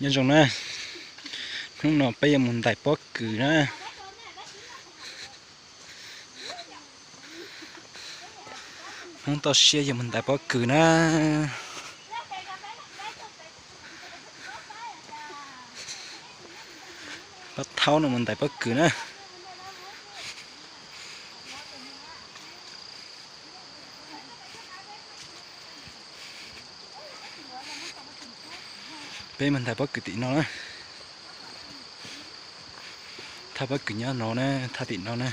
Nyob zoo na, hnub no peb yuav mus ntais pob kws na. Hmoob toj siab yuav mus ntais pob kws na. Pab thaub no mus ntais pob kws na. Peb mus ntais pob kws tim no na. Thaj pob kws nyob no na, thaj tim no na.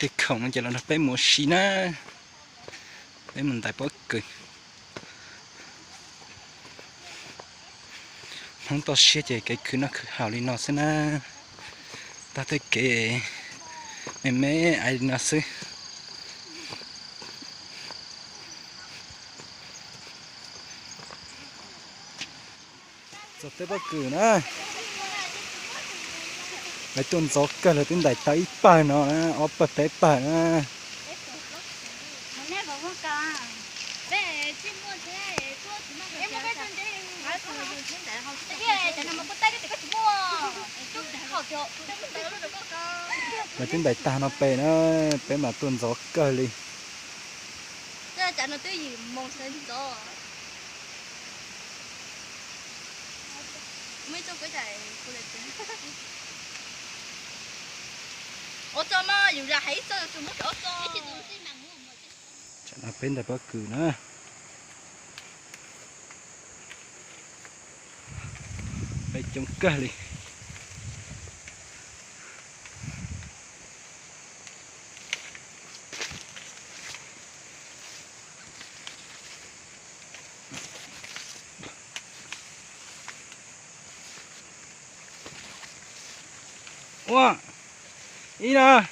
Tej khoom no ces los nrog peb mus ua si na. Peb mus ntais pob kws. Hmoob toj siab ces kev khwv noj khwv haus li no xwb na. Tag tej kev me me ais li no xwb. Txog tej pob kws na. Lawv tuaj ntxov kawg, lawv twb ntais tau ib pawg no na, ob pawg peb pawg na. Lawv twb ntais tag no pem na, peb mas tuaj ntxov kawg li. Tsam no peb ntais pob kws na. Peb coob kawg li. Ua ib na.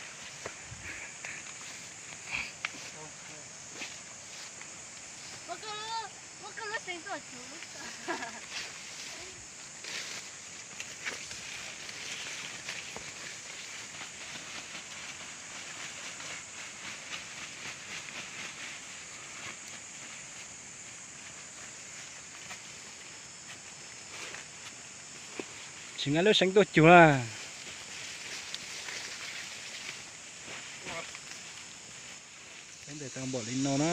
Tsis nqa lub seev tuaj cug na. Peb ntes tau npaum li no na.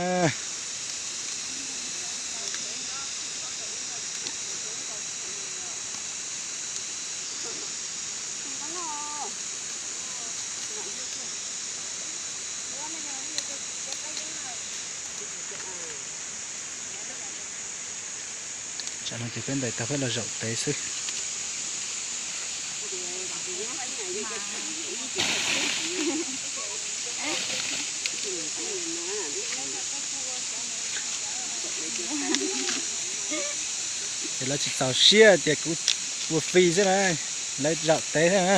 Tsam no ces peb ntais tau peb los zaum tev xwb. Ces lawv tsis txaus siab tias kuv ua fi xwb na, lawv zaum tev xwb na.